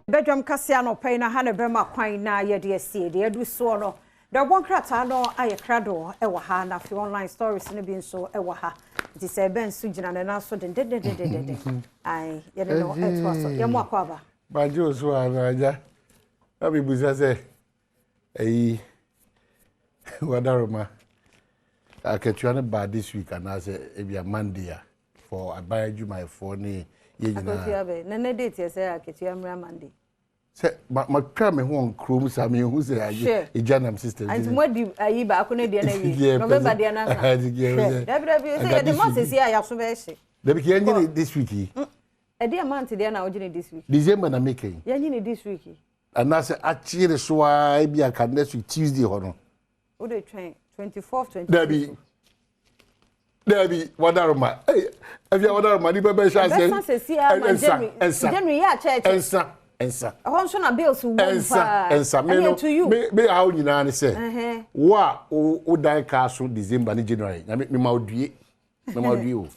Badwam kaseɛ anɔpa yi na ha na ɛbɛma kwan na yɛde asie deɛ adu soɔ no. Deɛ ɔbɔ nkrataa no ayɛ krado wɔ ha na afei online stories no bi nso wɔ ha. Nti sɛ ɛbɛn nso gyina ne nan so dendendendenden. Ae, yɛne no ɛtoa so. Yɛn mo akɔ aba. Magye wo so a na agya na mebusa sɛ ɛyi wadaroma akatua no baa this week anaasɛ ebia Monday a for aban adwumayɛfoɔ ne yɛn nyinaa. Akatua bɛ na ne date yɛ sɛ akatua mmra Monday. Sɛ ma matwa me ho wɔ kurom saa mehu sɛ agye egya nam system. Nti mo adi ayi baako ne deɛ na wie November deɛ na asa. Hwɛ dabi dabi sɛ yɛde ma sisi a yaso bɛyɛ hye. Dabi kì yɛn nye ne this week yi. Ɛdeɛ month deɛ na wogye ne this week. December na meka yi. Yɛnye ne this week yi. Anaasɛ akyere so ara ebi anka next week Tuesday hɔ no. Wode twɛn 24th 25th. Dabi dabi wadaroma ɛfia wadaroma nipa bɛ hyɛ aseɛ. Ɛbɛsa sɛsi ama January January yɛ akyɛ ɛkyɛ. Ɛnsa ɛnsa. Ɛhɔ nso na bills wɔ mu paa. Ɛnsa ɛnsa me no me me haw nyinaa ne sɛ wo a wo dan kaa so December ne January nyame me ma odue me ma odue o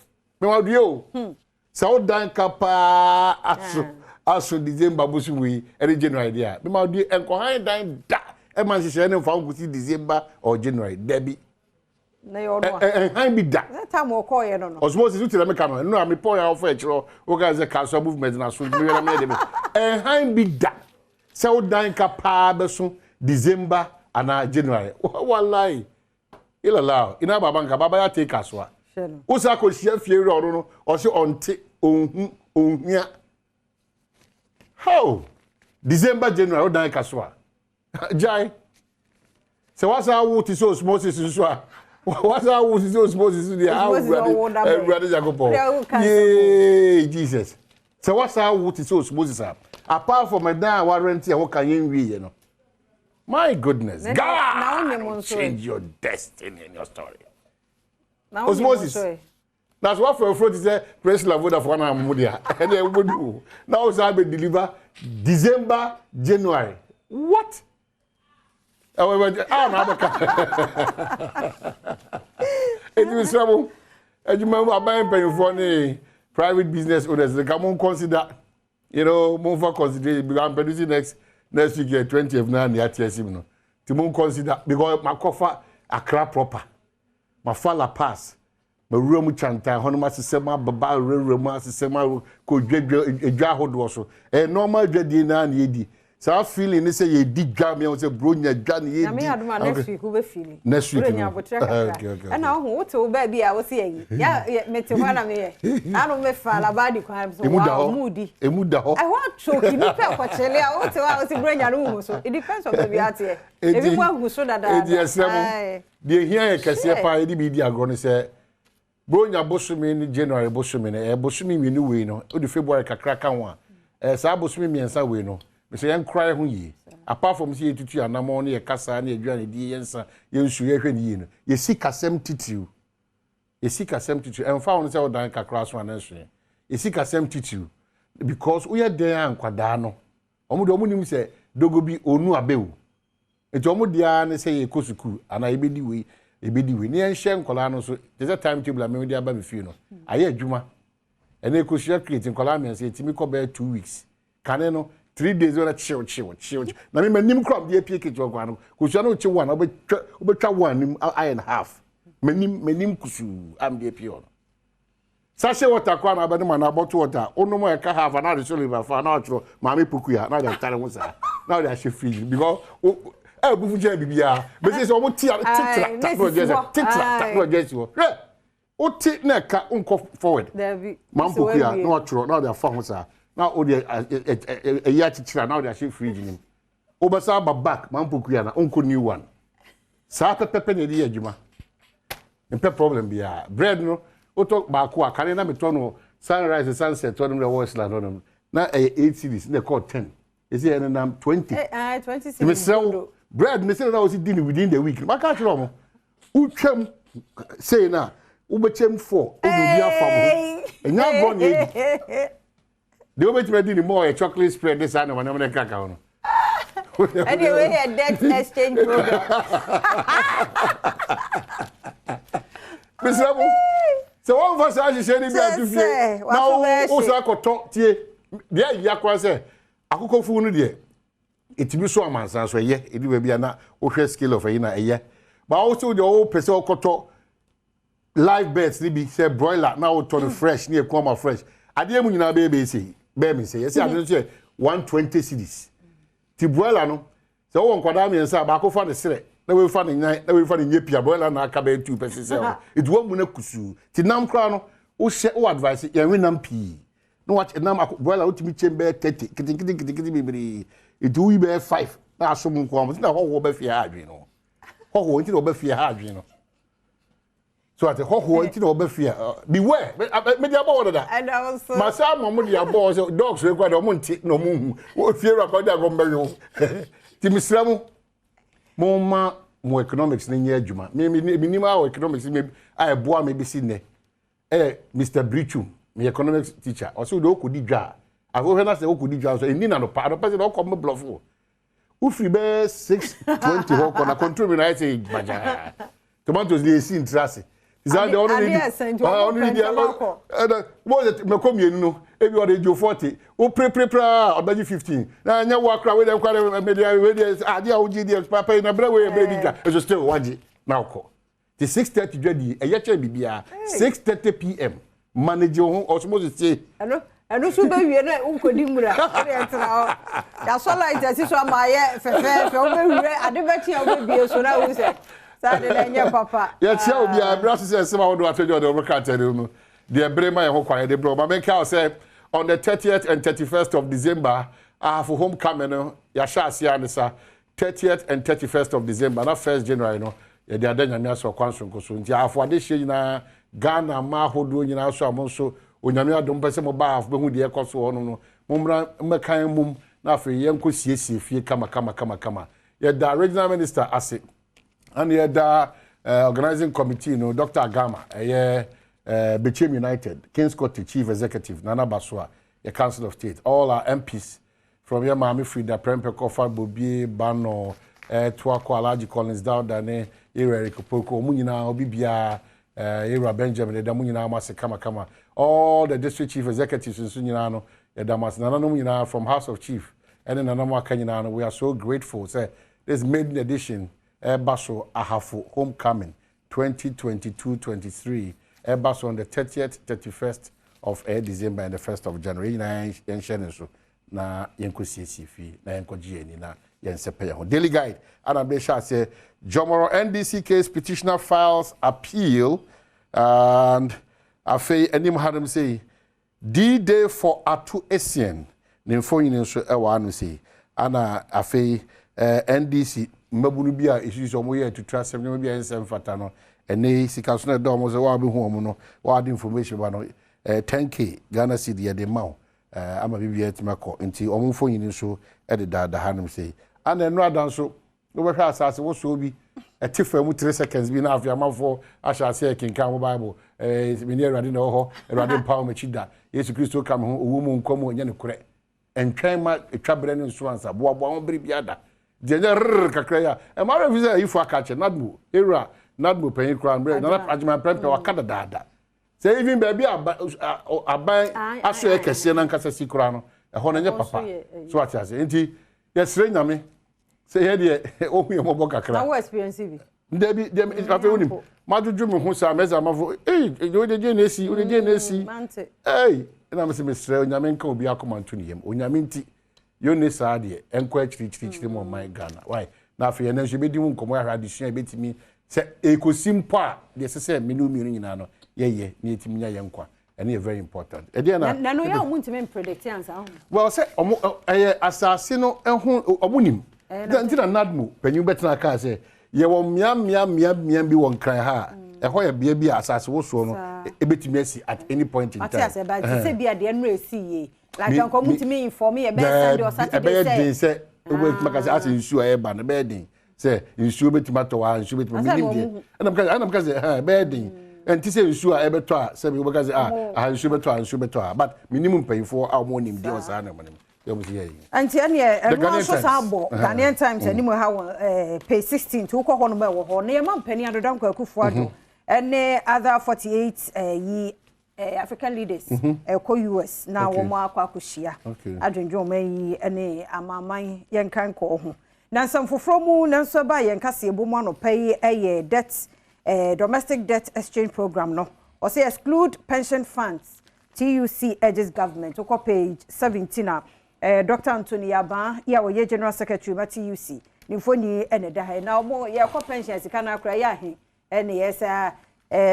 me ma odue o. Hmm. Sɛ wo dan ka paa aso aso December bosom yi ɛne January deɛ a, mema wo die nkɔhan dan da ɛma nhyehyɛeɛ no mfa wo nkosi December or January dabi. Na yɛ ɔno a. Ɛnhan bi da. Sɛ tam ɔkɔɔyɛ no no. Osmosis wote na meka no ɛno a mepɔn yɛ awɔfo akyerɛ hɔ woka sɛ kasoa movement na so meyɛ na meyɛ de me ɛnhan bi da sɛ wo dan ka paa bɛso December anaa January wallahi Ilalao, ina baba nka baba ya te kasoa. Wo sa kɔ hyia fie wura ɔno no, ɔse ɔnte, ɔnhu, ɔnhia. How? December, January, wo dan kasoa. Gyae. Sɛ wasa awo te sɛ osmosis nso a, wasa awo te sɛ osmosis deɛ, awurade, awurade Nyankopɔn. Yay, Jesus. Sɛ wasa awo te sɛ osmosis a, apart from ɛdan a warɛnte a wɔka yɛn wie yɛ no, My goodness, God change your destiny and your story. Osmosis. Na so wafa afuro te sɛ Priscilla Vodafone anaa mo deɛ ɛne ɛwobɛdu o. Na wo saa bɛ deliver December, January. What? Ɛwɔ a na abɛka. Eti mesrɛ mo, adwuma mu aban mpanyinfoɔ ne private business owners nka mo consider You know, momfa consideration because I'm producing next week yɛ 20th na nea ate asim no. Ti mo consider because makɔfa Accra proper. Mafa La Paz. Mawura mu Chantan hɔ no masesɛ mu ababa awurawura mu asesɛ mu akɔ dwadwa edwa ahodoɔ so. Ɛyɛ normal dwadie naa na yɛdi. Saa feeling ne sɛ yɛdi dwa meɛhu sɛ bronya dwa ne yɛdi. Nyame adom a next week wobɛ feeli. Next week no. Wode nya abotrɛ kakra. Okay, okay, Ɛna wohu wote wo baabi a wose ayi. Ya mete hɔ na meyɛ. Ano me fa labadi kwan so. Emu da Wow, hɔ. mu di. Emu da hɔ. Ɛhɔ choki nipa ɛkɔkyele a wote hɔ a wose bronya no wohu so. It depends on baabi ateɛ. Ebi mu ahu so dadaada. Enti ɛsrɛ mo. Deɛ ehia yɛ kɛseɛ paa yɛde bi di agorɔ ne sɛ Buronya bosome ne January bosome no, ɛyɛ bosome mmienu wei no, wode February kakra ka ho a, ɛyɛ saa bosome mmiɛnsa wei no, mesɛ yɛnkora yɛn ho yie. Apart from sɛ yɛtutu yɛn anammɔn ne yɛn kasa ne yɛn aduanedie, yɛn nsa, yɛn nsuo, yɛhwɛ no yie no, yɛn sikasɛm titiriw, yɛn sikasɛm titiriw, ɛmfa ho no sɛ wodan kakra so anaa nsoɛ, yɛn sikasɛm titiriw, because woyɛ dɛn a nkwadaa no, wɔn deɛ wɔn nim sɛ dogo bi ɔnu abɛ o. Nti wɔn deɛ ara ne sɛ yɛkɔ sukuu anaa yɛbɛdi wei, yɛbɛdi wei. Ne yɛnhyɛ nkwadaa no nso, te sɛ time table a mede aba me fie no, ayɛ adwuma. Ɛnna ɛkɔsua create nkwadaa mmiɛnsa, yɛtumi kɔ bɛyɛ 2 weeks. Kane no, 3 days wɔn kyew kyew kyew kyew. Na me m'anim koraa mede apue kitchen hɔ koraa no, kosua no wokye one a, wobɛtwa wobɛtwa one nim ayɛ no half. M'anim m'anim kusuu a mede apue hɔ no. Sachet water koraa na abɛnom anaa bottle water wonom a ɛka half anaa ɔde sɔ fa na watwerɛ maame pokuya na ɔde atare ho saa na ɔde ahyɛ fridge because ɛbufu kyɛn biribiara bɛsi sɛ wɔn ti a titira ta na ɔgye sɛ titira ta na ɔgye si hɔ hwɛ wote na ɛka nkɔ forward maame pokuya na watwerɛ na ɔde afa ho saa na ɔde ɛyi akyekyere na ɔde ahyɛ fridge nim wobɛsa aba back maame pokuya na ɔnkɔ new one saa pɛpɛpɛ na yɛde yɛ adwuma. Mempɛ problem biara. Bread no, wotɔ baako a, kane na metɔ no sunrise sunset hɔ nom na ɛwɔ Westland hɔ nom. Na ɛyɛ 8 cedis na ɛkɔɔ 10. Ɛsɛ yɛ nenam 20. Eh, ah, 20 cedis. Mesrɛ wo, bread no sɛ na wɔsi di no within the week. Maka akyerɛ wɔn, wotwam sei no a, wobɛkyɛm four, wode obi afa mo ho. Ɛnyɛ agorɔ na ɛdi. Deɛ wobɛtumi adi ne mu a ɔyɛ chocolate spread ne saa nneɛma nneɛma no ɛkaka ho no. Ɛdeɛ wei yɛ debt exchange program. Mesrɛ mo, sɛ wɔmfa saa nhyehyɛ no bi ato fie na wo sa akɔtɔ tie deɛ ayia koraa sɛ Akokɔfuo no deɛ, ɛtumi so amansan so, ɛyɛ ɛdi baabi a na wohwɛ scale of ɛyi na ɛyɛ ba wo sɛ wodeɛ wopɛ sɛ wokɔtɔ live birds ni bi sɛ broiler na wotɔ no fresh ne ɛku ama fresh adeɛ mu nyinaa bɛyɛ sɛ bɛyɛ mi sɛ yɛsɛ ade no sɛ 120 cedis. Ti broiler no, sɛ wowɔ nkwadaa mmiɛnsa a, baako fa ne serɛ na wei fa ne nan na wei fa ne nye pia, broiler na aka bɛyɛ two pɛ sisɛ hɔ. Eti wɔn mu no kusuu ti nam koraa no, wohyɛ wo advice yɛn we nam pii na wakyɛ nam akɔ broiler, wotumi kyɛn bɛyɛ 30 nketenkete nketenkete bebree, eti woyi bɛyɛ five na aso mu nko ara. Na hɔhoɔ bɛ fie ha adwene no, hɔhoɔ nti na ɔbɛ fie ha adwene no so ate, hɔhoɔ nti na ɔbɛ fie ha. Beware, me de abɔ wɔ dada. Ɛna nso. Masa ama ɔmo de abɔ wɔ sɛ dogs wei kora de ɔmo nte na ɔmo nhu wɔ fie wura kora de agorɔ mbɛwe wo. Ti mesrɛ mo, mo ma mo economics ne nyɛ adwuma. Me nim a economics me a ɛboa me bɛsi nnɛ ɛyɛ Mr Brichum, me economics teacher. Ɔsɛ wode wokɔdi dwa a, afei wohwɛ na sɛ wokɔdi dwa nso ɛni na nɔpa anɔpa sɛ na ɔkɔ mo blɔfo wofiri bɛyɛ 6:20 hɔ kɔ na control mi na ayɛ sɛ gbagyaa tomatoes de esi ntira ase saa deɛ ɔno ne adeɛ di ɛsɛn nti ɔmo ɔno ne pɛ di ntɛm akɔ. Ɛna mo sɛ mɛkɔ mmienu no, ebi ɔde gye 40, wo pirepirepire a ɔbɛgye 15 na nyɛ wo akora wei deɛ nkwa deɛ mɛdeɛ wei deɛ adeɛ a wogye deɛ papa yi na brɛ wei yɛ brɛ di dwa ɛso still wagye na ɔkɔ. Ti 6:30 dwa die ɛyɛ kyɛn biribiara. 6:30 p.m. manage wo ho ɔsomo sisi. Ɛno nso bɛwie na wokɔdi nwura wode ɛtena hɔ, yɛasɔ light asi so ama ayɛ fɛfɛɛfɛ, wobɛwura ade bɛkye a wobɛbie so na wohu sɛ saa de na ɛnyɛ papa. Yɛkyia obiara berɛ ase sɛ ɛsɛm ahodoɔ atwɛgye ɔde wɔbɛka atɛne no deɛ bere ma yɛn ho kwan yɛde berɛ ɔma menka wo sɛ on the 30th and 31st of December, Ahafo homecoming no yɛahyɛ aseɛ a ne sa 30th and 31st of December na 1st January no yɛde ada Nyame ase ɔkwan sonko so. Nti Ahafo adehyɛ nyinaa, Ghana ma ahodoɔ nyinaa so a mo nso Onyame adom pɛ sɛ moba Ahafo bɛhu deɛ ɛkɔ so hɔ no, mommra mmɛkan mom na afei yɛnkɔ siesie fie kama kama kama kama. Yɛda regional minister ase ɛne yɛda organizing committee no, Dr Agama, ɛyɛ Bechem United, Kings Court chief executive Nana Basoa, yɛ Council of State, all our MPs from yɛ maame Frida Prempeh Kɔfa Bobie Bano Toako, Alhaji Collins Dauda ne yɛwura Eric Poku, ɔmo nyinaa, obi biara, yɛwura Benjamin, yɛda mo nyinaa mo ase kamakama. All the district chief executives nso nyinaa no, yɛda mo ase. Nananom nyinaa from House of Chief ɛne nananom aka nyinaa no, we are so grateful sɛ this maiden edition ɛba so, Ahafo homecoming 2022-23 ɛba so on the 30th, 31st of December and the 1st of January. Nyinaa yɛnhyɛ ne so na yɛnkɔ siesie fie na yɛnkɔ gye yɛn ani na yɛnsɛpɛ yɛn ho. Daily Guide ana bɛhyɛ aseɛ, Jomoro NDC case petitioner files appeal, and afei anim hanom sei, D-Day for Ato Essien ne mfonyin nso ɛwɔ ano sei. Ana afei NDC mmabunu bi a ɛsisi sɛ wɔyɛ atutu asɛm nneɛma bi a ɛnsɛ mfata no, ɛne sika so na ɛda wɔn sɛ wɔn abɛhu wɔn no, wɔade information ba no 10K Ghana cedi yɛde ma wo ama biribi atumi akɔ. Nti wɔn mfonyin nso ɛde daadaa hanom sei. Ana ɛno ada nso wobɛhwɛ asase wosoɔ bi ɛte fa mu 3 seconds bi na afei amanfoɔ ahyɛ ase ɛkenkan mo Bible, mene Awurade na ɛwɔ hɔ, Awurade mpa wɔn akyi da, Yesu Kristo ka me ho, owu mu nkwa mu. Ɛnyɛ ne korɛ, ɛntwɛn ma etwa berɛ ne nso ansa boaboa ho bere bi ada deɛ ɛnyɛ rrr kakra yi a ɛma ara fi sɛ ayifo aka kyɛ NADMO ewura NADMO panyin koraa mmerɛ Nana Agyeman Prɛmpɛ waka dadaada sɛ even baabi a aban aso yɛ kɛseɛ nankasa si koraa no, ɛhɔ no ɛnyɛ papa so ate ase. Nti yɛsrɛ Nyame sɛ yɛ deɛ ohun yɛ mɔbɔ kakra. Na wo experience bi? Dabi deɛ, afei wonim madwodwo me ho saa mɛsɛ amafo ei, wode gye na esi, wode gye na esi ei, ɛna mesɛ mesrɛ Onyame nka obi akoma nto ne yam. Onyame nti yɛnni saa deɛ ɛnkɔ akyirikyirikyiri mu ɔman Ghana why. Na afei ɛnɛ nso yɛbɛdi ho nkɔmmɔ, ahwɛ adesua a yɛbɛtumi sɛ ɛkɔsi mpo a deɛ ɛsɛ sɛ me ne wo mmienu nyinaa no yɛyɛ na yɛtumi nya yɛn nkwa. Ɛno yɛ very important. Ɛdeɛ na na no yɛ ɔmo ntumi mpredict ansa ho. Well, sɛ ɔmo ɛyɛ asase no ɛho ɔmo nim nti na NADMO panyin bɛtena kaa sɛ yɛwɔ mmea mmea mmea mmea bi wɔ Nkran ha a ɛhɔ yɛ bea bi a asase wosoɔ no ebɛtumi asi at any point in time. Ate ase ba ti sɛ bi adeɛ no esi yie like nka ɔmo ntumi inform yɛ bɛyɛ Sunday or Saturday? Ɛbɛyɛ den sɛ wobɛtumi aka sɛ asɛ nsuo a ɛba no, ɛbɛyɛ den sɛ nsuo bɛtumi atɔ hɔ a nsuo bɛtumi Asɛ menim na deɛ ɔmo hu. Ɛnam ka sɛ ɛhɛn, ɛbɛyɛ den ɛnti sɛ nsuo a ɛbɛtɔ a sɛbi wobɛka sɛ ah, aha nsuo bɛtɔ a nsuo bɛtɔ a, but menim mpanyinfoɔ a wɔn nim deɛ wɔ saa nneɛma no mu yɛ wɔn si yɛ yi. Nti ɛneɛ The ɛno Ghanaian nso saa Times. bɔ Ghanaian Times anim ha wɔ page 16 nti wokɔ hɔ nom ɛwɔ hɔ na yɛma mpanin Addo Dankwa Akufo Addo ɛne other 48 yi. African leaders ɛkɔ US na wɔn akɔ akɔhyia adwendwen wɔn yi ne amaaman yɛnka nkɔɔ ho. Na nsɛm foforɔ mu nanso ɛba yɛn kaseɛ bɔ mu anɔpa yi ɛyɛ debt domestic debt exchange program no. Ɔsɛ exclude pension funds, TUC urges government. Wokɔ page 17 a, Dr Anthony Aban yi a wɔyɛ general secretary ma TUC ne mfoni ɛna ɛda ha. Na wɔn yɛkɔ pension sika no akora yɛ ahe ɛna yɛ sɛ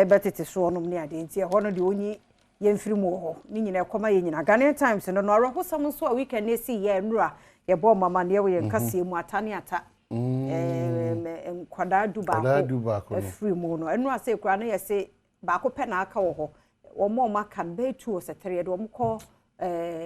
bɛtete soɔ nom ne adeɛ, nti ɛhɔ no deɛ onyi yɛmfiri mu wɔ hɔ ne nyinaa ɛkɔma yɛ nyinaa. Ghanaian Times no awerɛhosɛm nso a weekend ne esi yɛ nnura yɛbɔ mamaneɛ wɔ yɛn kaseɛ mu, ata ne ata nkwadaa 11 afiri mu no. Ɛnura sɛ ekura no yɛ sɛ baako pɛ na aka wɔ hɔ. Wɔn a wɔn aka no bɛyɛ two or three, yɛde wɔn kɔ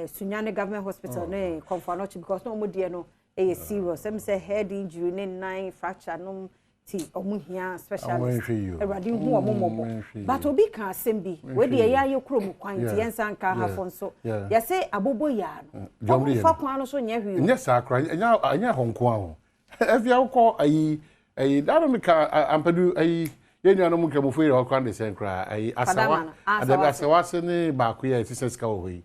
Sunyani Government Hospital ne Komfo Anokye because na wɔn deɛ no ɛyɛ serious, ɛmu sɛ head injury ne nan fracture nom ti wɔn hia specialist. Awurade hu wɔn mmɔbɔ. But obi ka asɛm bi wei deɛ, ɛyɛ ayɛ kurom kwan nti yɛn nsa nka ahafo nso yɛsɛ abobo yaa no wɔn fa kwan no so nyɛ hwee. Nyɛ saa koraa, ɛnyɛ ahɔnko aho. Ɛfi awokɔ ayi dano mi ka ampadu ayi yɛn nuanom nkramofo yi ɔkwan de sɛn koraa ayi Asawa adabi Asawa ase ne baako yɛ ɛsisɛ sika wɔ hɔ yi.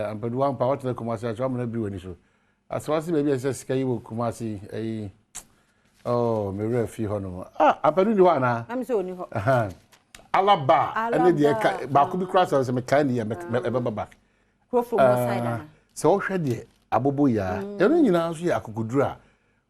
Ampadu wampa wɔtena Kumasi akyɛ wɔn na bi wɔ ani so. Asawa ase baabi a ɛsɛ sika yi wɔ Kumasi ayi, oh, mewura fi hɔ nom. Ah, ampadu ni hɔ anaa? Ɛmi sɛ oni hɔ. Alaba ɛne deɛ ɛka baako bi koraa sɛ mekae ne yɛ ɛbɛba back. Kurofo mu side ana? Sɛ wohwɛ deɛ abobo yaa ɛno nyinaa nso yɛ akokoduro a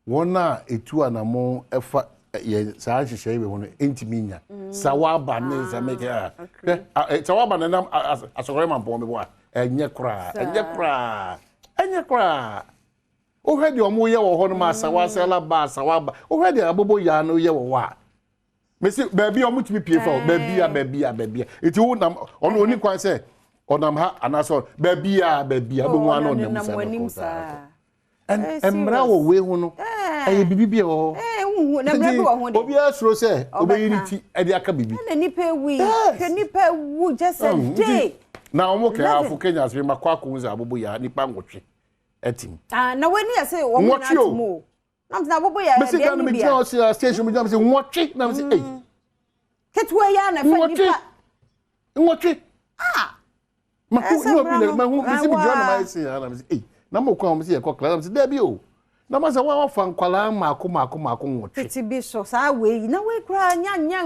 wɔn a etu anamɔ ɛfa yɛ saa nhyehyɛe wɔ ho no ntumi nya sawaba ne nsɛmɛ a hwɛ sawaba ne nam asɔkɔrɔ ma mpɔn bi bɔ a, ɛnyɛ koraa, ɛnyɛ koraa, ɛnyɛ koraa. Wohwɛ deɛ ɔmo yɛ wɔ hɔ nom, Asawa sɛ Alaba Asawaba, wohwɛ deɛ abobo yaa no yɛ wɔ hɔ a, mesi baabi a ɔmo tumi pie fa o, baabi a baabi a baabi a eti wo nam ɔno oni kwan sɛ ɔnam ha anaasɛ baabi a baabi a bɛhu ano ɔnam saa. Mmara wɔ wei ho no, ɛyɛ bibi bi wɔ hɔ. Obiara suro sɛ obɛyi ne ti ɛde aka bibi. Ɛna nipa ewu yi, hwɛ, nipa ewu just a day. Na wɔn kɛ afo Kenya ase ma kɔ akɔ sɛ abobo ya nipa 8 ɛtim. Ah, na wɔn ani yɛ sɛ wɔn nyinaa ti mu o nam sɛ abobo yɛ deɛ ni bia. Mesi gyina ɔsi station mi gyina mi sɛ 8 na mi sɛ ɛyi. Ketewa yi a na fɛ nipa. 8. Ah. Mahu ní obi na mahu mesi mi gyina na ma yɛ se ha na mi sɛ ɛyi na mo kɔ a wɔn sɛ yɛ kɔ class na mi sɛ dɛbi o, na ma sɛ wɔn afa nkwalaa mmaako mmaako mmaako 8. Tete bi so saa wei na wei koraa nya nya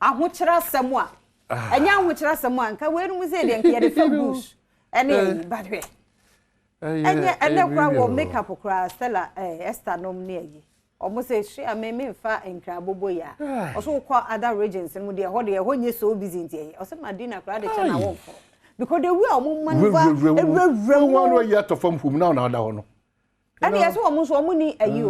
ahokyerɛ asɛm a ɛnyɛ ahokyerɛ asɛm a nka wei no mu sɛ deɛ nka yɛde fa bush ɛne ɛyi ba hwɛ ɛnyɛ ɛnɛ koraa wɔ makeup koraa. Stella Esther nom ne ayi ɔmo sɛ sua me memfa nkra bobo yi a ɔso wokɔ other regions no mu deɛ, ɛhɔ deɛ ɛhɔ nyɛ so busy, nti ɛyɛ ɔsɛ Madina koraa de kyɛ na wɔmforo because the way a ɔmo maneuver ewurawura mu wɔn ayi atɔ fam fom na ɔna ɔda hɔ no. Ɛne yɛ sɛ wɔn nso wɔn ni ayi o,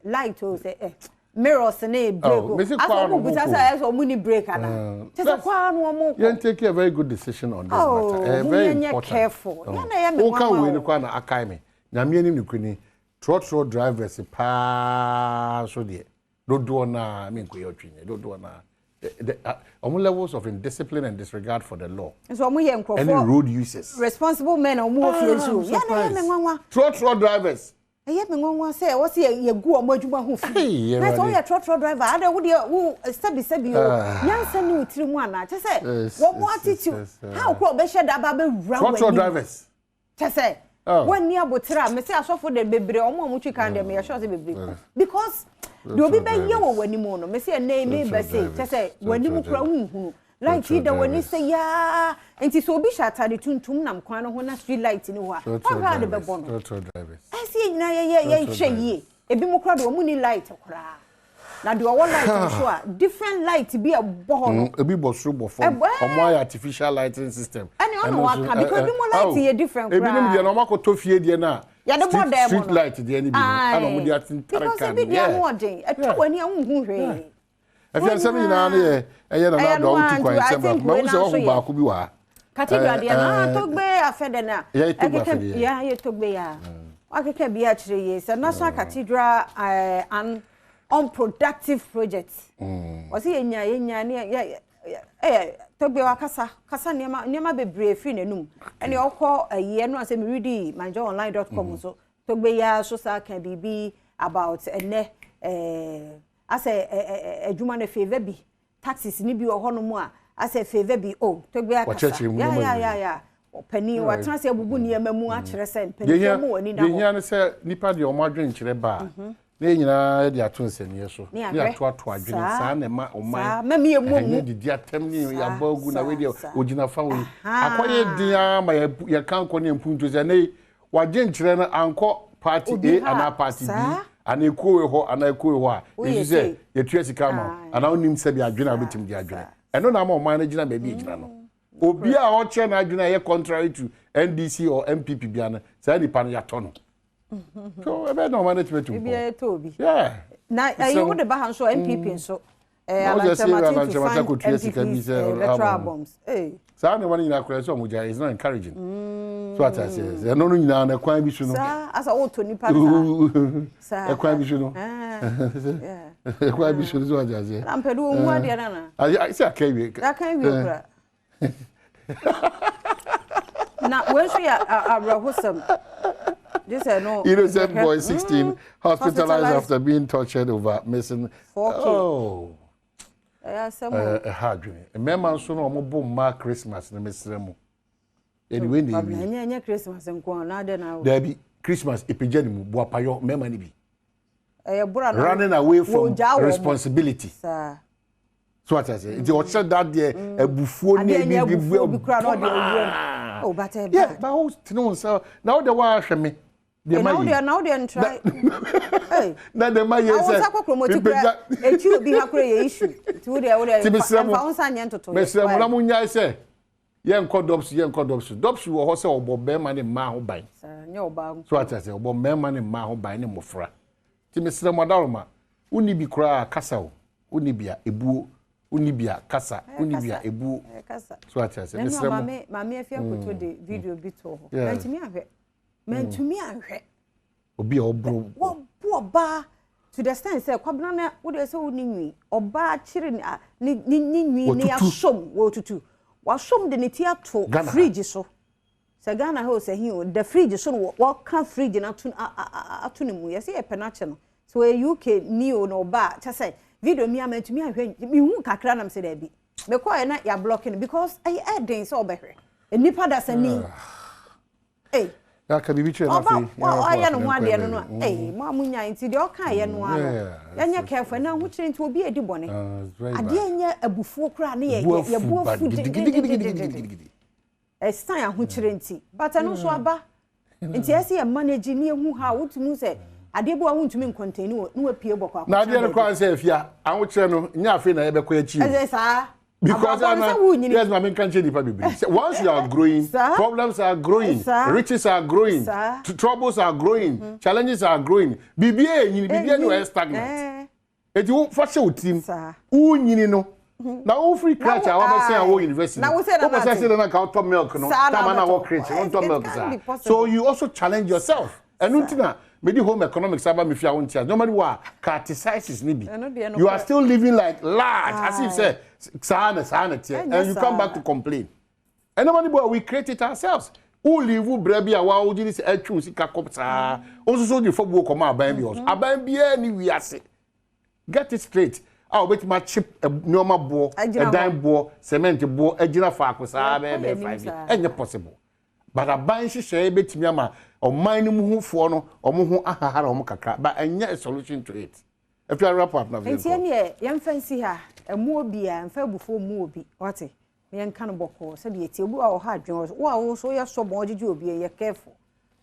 light o, sɛ mirrors ne brake o, asɛ wɔn busa sɛ ɛsɛ wɔn ni brake ana kyɛ sɛ kwaa no wɔn kɔ. Yɛn take a very good decision on this matter. Oh, very important. Careful yɛn na yɛ mi nwanwa o. Woka wei no kora na akae me Nyame anim ne kuni trɔtrɔ drivers paa nso deɛ dodoɔ naa mi nkɔ yɛ ɔtwi nyɛ dodoɔ naa the levels of indiscipline and disregard for the law. Nso wɔn yɛ nkurɔfoɔ. Any road users. Responsible men a wɔn wɔ fie nso yɛn na yɛ mi nwanwa. Trɔtrɔ drivers. Ɛyɛ mi nwanwa sɛ ɛwɔ sɛ yɛ gu wɔn adwuma ho fi na sɛ wɔyɛ trɔtrɔ driver ada wo deɛ wo sɛbi sɛbi o, nyansa ni wo tiri mu ana kyɛ sɛ wɔn attitude how kora ɔbɛhyɛ daba bɛwura wɔn anim. Trɔtrɔ drivers. Kyɛ sɛ wɔn ni abotire a mɛ sɛ asɔfo de bebree wɔn a wɔn twi kan deɛ mɛ yɛ sure sɛ bebree because deɛ obi bɛyɛ wɔ wɔn anim no, mɛ sɛ ɛnɛ mi bɛ se kyɛ sɛ wɔn anim kura nhunu light yi da wɔn ani sɛ yaa, nti sɛ obi hyɛ atade tuntum nam kwan no ho na street light ni hɔ a, wɔn de bɛbɔ no. Ɛsɛ yɛn nyinaa yɛ yɛhwɛ yie. Ebi mu kora de wɔn ni light koraa, na deɛ ɔwɔ light nso a, different light bi a ɛbɔ hɔ no. Ebi bɔ soro bɔ fam, ɔmo ayɛ artificial lighting system. Ɛni ɔno waka because ebi mu light yɛ different koraa. Ebinom deɛ na ɔmo akɔtɔ fie deɛ na yɛde bɔ dɛm no, street light deɛ ni bi no ɛna ɔmo de atentare kan. Because ebi deɛ no ɔden ɛtɔ wɔ ani a nhun hwee. Ɛfi nsɛm nyinaa no yɛ ɛyɛ Nana Addo a wotu kwan nsɛm baako ma wohu sɛ wahu baako bi wɔ ha. Cathedral deɛ no, ah, Togbe Afede na yɛ Togbe Afede. Ya yɛ Togbe ya wakeka bi akyerɛ yie sɛ National Cathedral an unproductive project. Ɔsɛ yɛnya ne yɛ ɛyɛ Togbe wakasa kasa nneɛma nneɛma bebree firi n'anum. Ɛne ɔkɔ ayi ɛno a sɛ meredi myjoyonline.com nso, Togbe ya so saa ka biribi about ɛnɛ asɛ adwuma no favour bi taxis ni bi wɔ hɔnom a. Asɛ favour bi oh Togbe akasa. Wakyerɛkyerɛ mu Ya nneɛma ya bebree. ya ya. Ɔpanin watena ase abubu nneɛma mu akyerɛ sɛ Deɛ mpanimfoɔ hia mu wɔn ani da deɛ hɔ. hia ne sɛ nipa deɛ ɔmo adwenkyerɛ ba a, na yɛn nyinaa de ato nsɛnniɛ so Ne ne ahwɛ. atoato adwene Saa. saa na ɛma ɔman Saa. Mɛmi yɛ mmɔ ɛnyɛ mu. didi atɛm ne Saa, yɛabɔ agu na saa, wei deɛ saa. ogyina fa wei Aha. akɔyɛ den ara ma yɛ- yɛka nkɔ ne mpuntuo sɛ ɛnɛ yi wagye nkyerɛ no ankɔ party Obi A ha. anaa party B Saa. anaa ekuo wei hɔ anaa ekuo wei hɔ a Woyɛ yɛsu sɛ sei. yɛtua sika ama wo Aye. anaa wonim sɛbi adwene a wobɛtumi de adwene ɛno na ama ɔman no gyina baabi a ɛgyina no obi a ɔkyerɛ n'adwene a ɛyɛ contrary to NDC or NPP bia no, saa nipa no yɛatɔ no so ɛbɛyɛ na ɔman no atumi atu Ebi mpɔn. ayɛ tɔ obi. Yeah. Na ɛyi Mesrɛ wo de ba ha nso NPP nso. Na wosɛ Alan sɛ Alan Kyerematen to Kyerematen fund kɔtua sika bi NPP's sɛ electoral album. bombs. Hey. Saa nneɛma no nyinaa koraa sɛ ɔmo gya is not encouraging so ate aseɛ sɛ ɛno no nyinaa no ɛkwan bi so no Saa asa woto nipa saa. Saa. ɛkwan bi so no Ah. Yeah. ɛkwan bi so no so ate aseɛ Na mpɛ de wɔn hu adeɛ nana. Ayi- sɛ aka wie Aka wie kura. Na wei nso yɛ awerɛhosɛm. Gye sɛ no. Innocent boy 16 hospitalized Hospitalized. after being tortured over missing 4K. Oh. Ɛyɛ asɛm o. Ɛha adwene mmarima nso no ɔmo bɔ mmaa Christmas no, mesrɛ mu, yɛde wei na Pablo, ewie. ɛnyɛ Christmas nko a na adɛ na awo. Daabi, Christmas epagya ne mu boapayɔ mmarima no bi Ɛyɛ bora na. running away from Wɔgyaa wɔn mo. responsibility. Saa. So ati ase nti ɔkyerɛ dadeɛ abufuo ne Adeɛ nyɛ ebi abufuo bi koraa na ɔde awura mu. Oh, but ɛyɛ yeah bad. Ba wo tene wo nsa na wo de wa ahwɛ me deɛ ma Na wo yi deɛ na wo deɛ ntra. Hey. Na deɛ ma yi Na wo sɛ nsa kɔ kuromoti kura ekyi obi ha kura yɛ issue. Nti wo deɛ Ti mesrɛ mo. mfa wo nsa nyɛ ntoto. Mesrɛ mo na mo nyae sɛ yɛnkɔ DOVVSU, yɛnkɔ DOVVSU. DOVVSU wɔ hɔ sɛ ɔbɔ bɛrima ne mmaa ho ban. Saa nyɛ ɔbaa nko. So ati ase ɔbɔ mmarima ne mmaa ho ban ne mmɔfra nti mesrɛ mo adaroma wonni bi koraa kasa o, wonni bi a ebuo, wonni bi a kasa, wonni bi a ebuo. Ɛyɛ kasa. So ati ase Na nua mesrɛ mo. Maame Afi Akoto de video bi to hɔ. Mantumi ahwɛ. Mantumi ahwɛ. Obi a ɔboro Wɔbo ɔbaa to the extent sɛ Kwabena na wode sɛ wo ne nwi ɔbaa kyere ne ne nwi ne Wɔtutu. asom wɔtutu wasom de ne ti ato Ghana ha. fridge so sɛ Ghana ha o sɛ hin o the fridge so no wɔka fridge no ato ato ne mu yɛsɛ yɛpɛ no akyɛ no so ɛyɛ UK ni o na ɔbaa kyɛ sɛ video mi a mantumi ahwɛ mehu kakra nam sɛ daabi mekɔɛ na yɛablocke no because ɛyɛ ɛden sɛ ɔbɛhwɛ nnipa da sɛ ni. Ei, aka biribi kyerɛ no ɔba afei ɔyɛ ne ho adeɛ no ei, mo a mo nya nti deɛ ɔka yɛ no ano yɛnyɛ careful na ahokyere nti obi edi bɔne adeɛ nyɛ abufuo koraa ne yɛ yɛbu afu gidigidigidi ɛsan ahokyere nti but ɛno nso aba nti ɛsɛ yɛ manage ne ehu ha wotumi sɛ adeɛ bi wa wontumi ncontain wɔ ne wapue bɔkɔ akɔkyerɛ. Na adeɛ no koraa sɛ afia ahokyerɛ no nyɛ afei na yɛbɛkɔ akyi o. Ɛsɛ saa. Because Abrabɔ no sɛ wonyini. Yes, maame, nka nkyɛn nipa bebree sɛ once you are growing, problems are growing, riches are growing, troubles are growing, challenges are growing. Biribi enyini, biribi ni wɔyɛ stagnant. Eti wo fa hyɛ wo tirim wonyini no na wofiri crèche a wabɛsɛn a wɔ university Na wo sɛ na wopɛ sɛ nante. sɛ na nka wotɔ milk no Saa na tama na wobɛtɔ. wɔ crèche wontɔ It milk can't saa be possible. So you also challenge yourself. Ɛno nti na mede home economics aba me fie a wonte ase. Normally wɔ a catechizes ne bi Ɛno deɛ no you are korɛ. still living like large as if sɛ saa na teɛ Ɛnyɛ and you come saa. back to complain. Ɛnɛma no bi a we create it ourselves. Wo live brɛ bi a wa wogye di sɛ ɛtwe wo sika kɔ saa wo nso so de fɔ buo kɔma aban bi wɔ so. Aban biara ni wiase, get it straight, a wobɛtumi akye nneɛma boɔ Agyina hɔ. ɛdan boɔ, cement boɔ agyina faako saa Yɛkɔ bɛyɛ yɛn bɛyɛ anim 5 saa. Ɛnyɛ possible, but aban nhyehyɛeɛ bɛtumi ama ɔman no mu hofoɔ no ɔmo ho ahahara ɔmo kakra, but ɛnyɛ a solution to it. Afei wrap up na afei Nti nkɔ. ɛneɛ yɛmfa nsi ha ɛmu obi a mfa abufuo mu obi wate na yɛnka no bɔkɔɔ sɛdeɛ ɛtie obi a ɔha adwene wɔ so wo a wo so woyɛ sɔbɔn ɔgyegye obi yɛ careful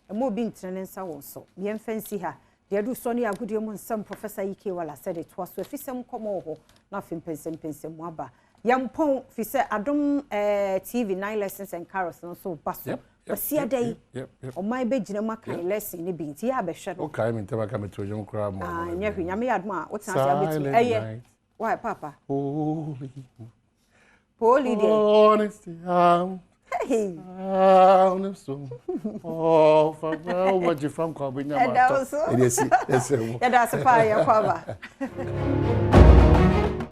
ɛma obi ntene ne nsa wɔ so. Yɛmfa nsi ha deɛ ɛdu sɔ ne yɛ agodie mu nsɛm Professor Ike Wala sɛde toa so afisɛm nkɔmmɔ wɔ hɔ na afei mpɛnsɛmpɛnsɛm mu aba yɛmpɔn fi sɛ Adom TV 9 Lessons and Carols no nso ba so kwasi ada yi yep. ɔman bɛgyina mu akan lesson no bi nti yɛ abɛhwɛ no. Wokae me ntɛm aka meto dwom koraa ma. Ah, nyɛ hwee. Nyame yɛ adom a wotena ase abɛtumi Silent ɛyɛ night. why papa Holy poli deɛ honesty I'm Hey. so oh fa wo gye fam kwa bɛnya ma Ɛda wo so. ɛde asi ɛsɛ wo. Yɛda ase paa, yɛkɔ aba.